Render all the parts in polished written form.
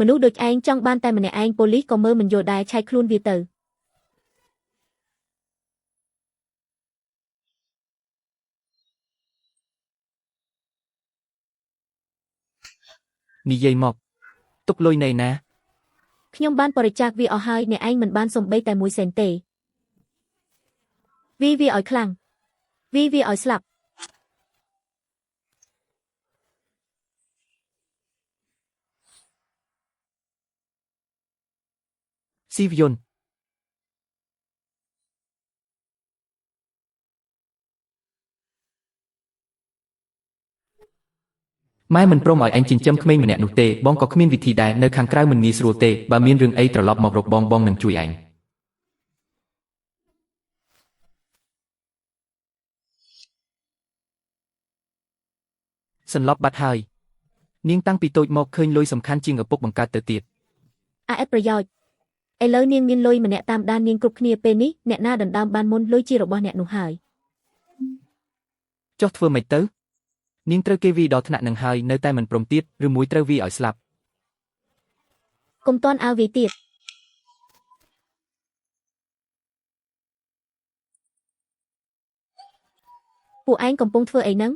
មនុស្សដូចឯងចង់បានតែម្នាក់ឯងប៉ូលីសក៏មើលមិនយល់ដែរឆែកខ្លួនវាទៅ និយាយមកទុកលុយនៅណា ខ្ញុំបានបរិច្ចាគវាអស់ហើយអ្នកឯងមិនបានសំបីតែមួយសេនទេវាវាឲ្យខ្លាំងវាវាឲ្យស្លាប់ ស៊ីវយុនម៉ែមិនព្រមឲ្យឯងចិញ្ចឹមក្មេងម្នាក់នោះទេបងក៏គ្មានវិធីដែរនៅខាងក្រៅមិនងាយស្រួលទេបើមានរឿងអីត្រឡប់មករកបងបងនឹងជួយឯងសន្លប់បាត់ហើយនាងតាំងពីតូចមកឃើញលុយសំខាន់ជាងឪពុកបង្កើតទៅទៀត អាអិតប្រយោជន៍ឥឡូវនាងមានលុយម្នាក់តាមដាននាងគ្រប់គ្នាពេលនេះអ្នកណាដណ្ដើមបានមុនលុយជារបស់អ្នកនោះហើយ ចុះធ្វើម៉េចទៅនាងត្រូវគេវាយដល់ថ្នាក់នឹងហើយនៅតែមិនព្រមទៀតឬមួយត្រូវវាយឲ្យស្លាប់ កុំតន់អើវាទៀតពួកឯងកំពុងធ្វើអីហ្នឹង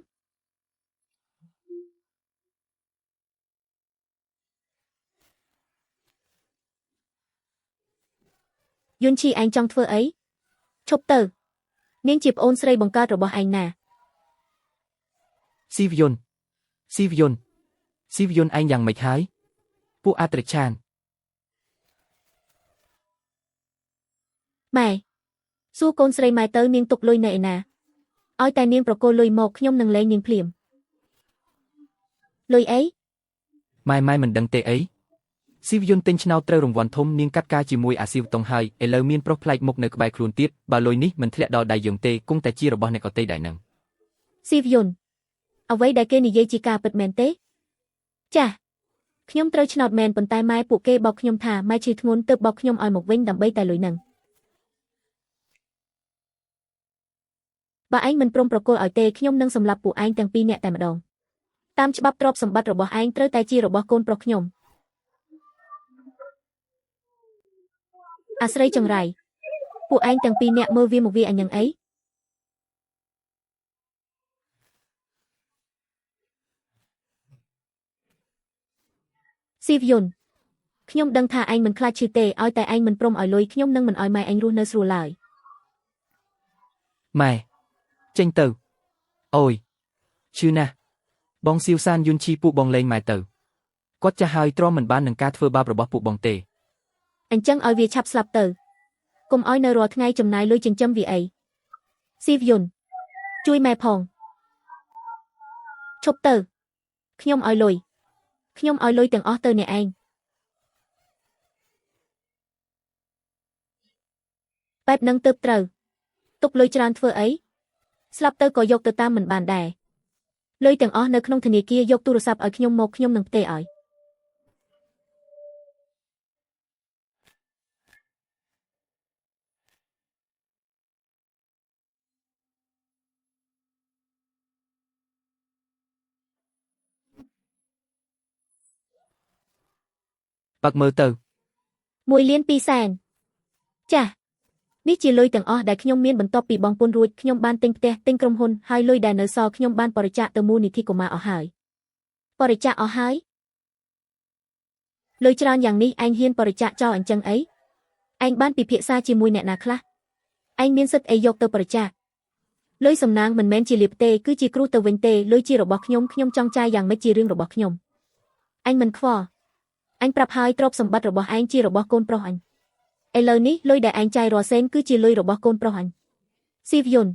យុនឈីឯងចង់ធ្វើអីឈប់ទៅនាងជាប្អូនស្រីបង្កើតរបស់ឯងណា ស៊ីវយុនស៊ីវយុនស៊ីវយុនឯងយ៉ាងម៉េចហើយពួកអត្រឆាន ម៉ែសួរកូនស្រីម៉ែទៅនាងទុកលុយនៅឯណាឲ្យតែនាងប្រគល់លុយមកខ្ញុំនឹងលែងនាងភ្លាមលុយអី ម៉ែម៉ែមិនដឹងទេអីស៊ីវយុនទិញឆ្នោតត្រូវរង្វាន់ធំនាងកាត់ការជាមួយអាស៊ីវតុងហើយឥឡូវមានប្រុសប្លែកមុខនៅក្បែរខ្លួនទៀតបើលុយនេះមិនធ្លាក់ដល់ដៃយើងទេគង់តែជារបស់អ្នកដទៃដែរនឹង ស៊ីវយុនអ្វីដែលគេនិយាយជាការពិតមែនទេចាសខ្ញុំត្រូវឆ្នោតមែនប៉ុន្តែម៉ែពួកគេបោកខ្ញុំថាម៉ែឈឺធ្ងន់ទើបបោកខ្ញុំឲ្យមកវិញដើម្បីតែលុយនឹងបើឯងមិនព្រមប្រគល់ឲ្យទេខ្ញុំនឹងសម្លាប់ពួកឯងទាំងពីរនាក់តែម្ដងតាមច្បាប់ទ្រព្យសម្បត្តិរបស់ឯងត្រូវតែជារបស់កូនប្រុសខ្ញុំអាស្រីចង្រៃពួកឯងទាំងពីរនាក់មើលវាមកវាអញនឹងអីស៊ីវយុនខ្ញុំដឹងថាឯងមិនខ្លាចឈឺទេឲ្យតែឯងមិនព្រមឲ្យលុយខ្ញុំនឹងមិនឲ្យម៉ែឯងរស់នៅស្រួលឡើយ ម៉ែចេញទៅអូយឈឺណាស់បងសៀវសានយុនឈីពួកបងលែងម៉ែទៅគាត់ចាស់ហើយទ្រាំមិនបាននឹងការធ្វើបាបរបស់ពួកបងទេ អញ្ចឹងឲ្យវាឆាប់ស្លាប់ទៅកុំឲ្យនៅរាល់ថ្ងៃចំណាយលុយចិញ្ចឹមវាអីស៊ីវយុនជួយម៉ែផងឈប់ទៅខ្ញុំឲ្យលុយខ្ញុំឲ្យលុយទាំងអស់ទៅអ្នកឯងបែបនឹងទើបត្រូវទុកលុយច្រើនធ្វើអីស្លាប់ទៅក៏យកទៅតាមមិនបានដែរលុយទាំងអស់នៅក្នុងធនាគារយកទូរស័ព្ទឲ្យខ្ញុំមកខ្ញុំនឹងផ្ទេរឲ្យ បើកមើលទៅ 1.2 លានចាសនេះជាលុយទាំងអស់ដែលខ្ញុំមានបន្ទាប់ពីបងពុនរួចខ្ញុំបានទិញផ្ទះទិញក្រុមហ៊ុនហើយលុយដែលនៅសល់ខ្ញុំបានបរិច្ចាគទៅមូលនិធិកុមារអស់ហើយបរិច្ចាគអស់ហើយលុយច្រើនយ៉ាងនេះឯងហ៊ានបរិច្ចាគចោលអញ្ចឹងអីឯងបានពិភាក្សាជាមួយអ្នកណាខ្លះឯងមានសិទ្ធិអីយកទៅបរិច្ចាគលុយសំណាងមិនមែនជាលាភទេគឺជាគ្រោះទៅវិញទេលុយជារបស់ខ្ញុំខ្ញុំចង់ចាយយ៉ាងម៉េចជារឿងរបស់ខ្ញុំអញមិនខ្វល់អញប្រាប់ហើយទ្រព្យសម្បត្តិរបស់ឯងជារបស់កូនប្រុសអញឥឡូវនេះលុយដែលឯងចាយរាល់សេនគឺជាលុយរបស់កូនប្រុសអញស៊ីវយុន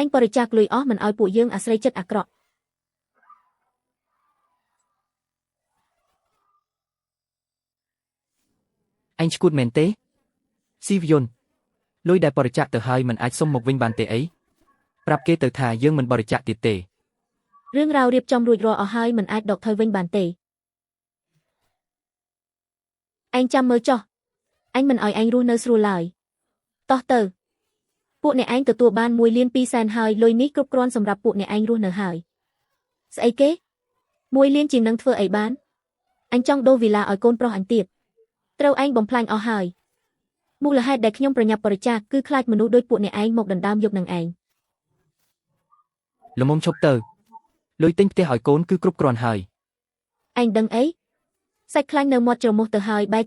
ឯងបរិច្ចាគលុយអស់មិនឲ្យពួកយើងអាស្រ័យចិត្តអាក្រក់ ឯងឈួតមែនទេស៊ីវយុនលុយដែលបរិច្ចាគទៅហើយមិនអាចសុំមកវិញបានទេអីប្រាប់គេទៅថាយើងមិនបរិច្ចាគទៀតទេ រឿងរ៉ាវរៀបចំរួចរាល់អស់ហើយមិនអាចដកថយវិញបានទេឯងចាំមើលចុះអញមិនឲ្យឯងរស់នៅស្រួលឡើយតោះទៅពួកអ្នកឯងទទួលបាន1.2 លានហើយលុយនេះគ្រប់គ្រាន់សម្រាប់ពួកអ្នកឯងរស់នៅហើយស្អីគេ1លានជាងនឹងធ្វើអីបាន អញចង់ដូរវីឡាឲ្យកូនប្រុសអញទៀតត្រូវឯងបំផ្លាញអស់ហើយមូលហេតុដែលខ្ញុំប្រញាប់បរិច្ចាគគឺខ្លាចមនុស្សដូចពួកអ្នកឯងមកដណ្ដើមយកនឹងឯង ល្មមឈប់ទៅលុយទិញផ្ទះឲ្យកូនគឺគ្រប់គ្រាន់ហើយ ឯងដឹងអីសាច់ខ្លាញ់នៅមាត់ច្រមុះទៅហើយបែរ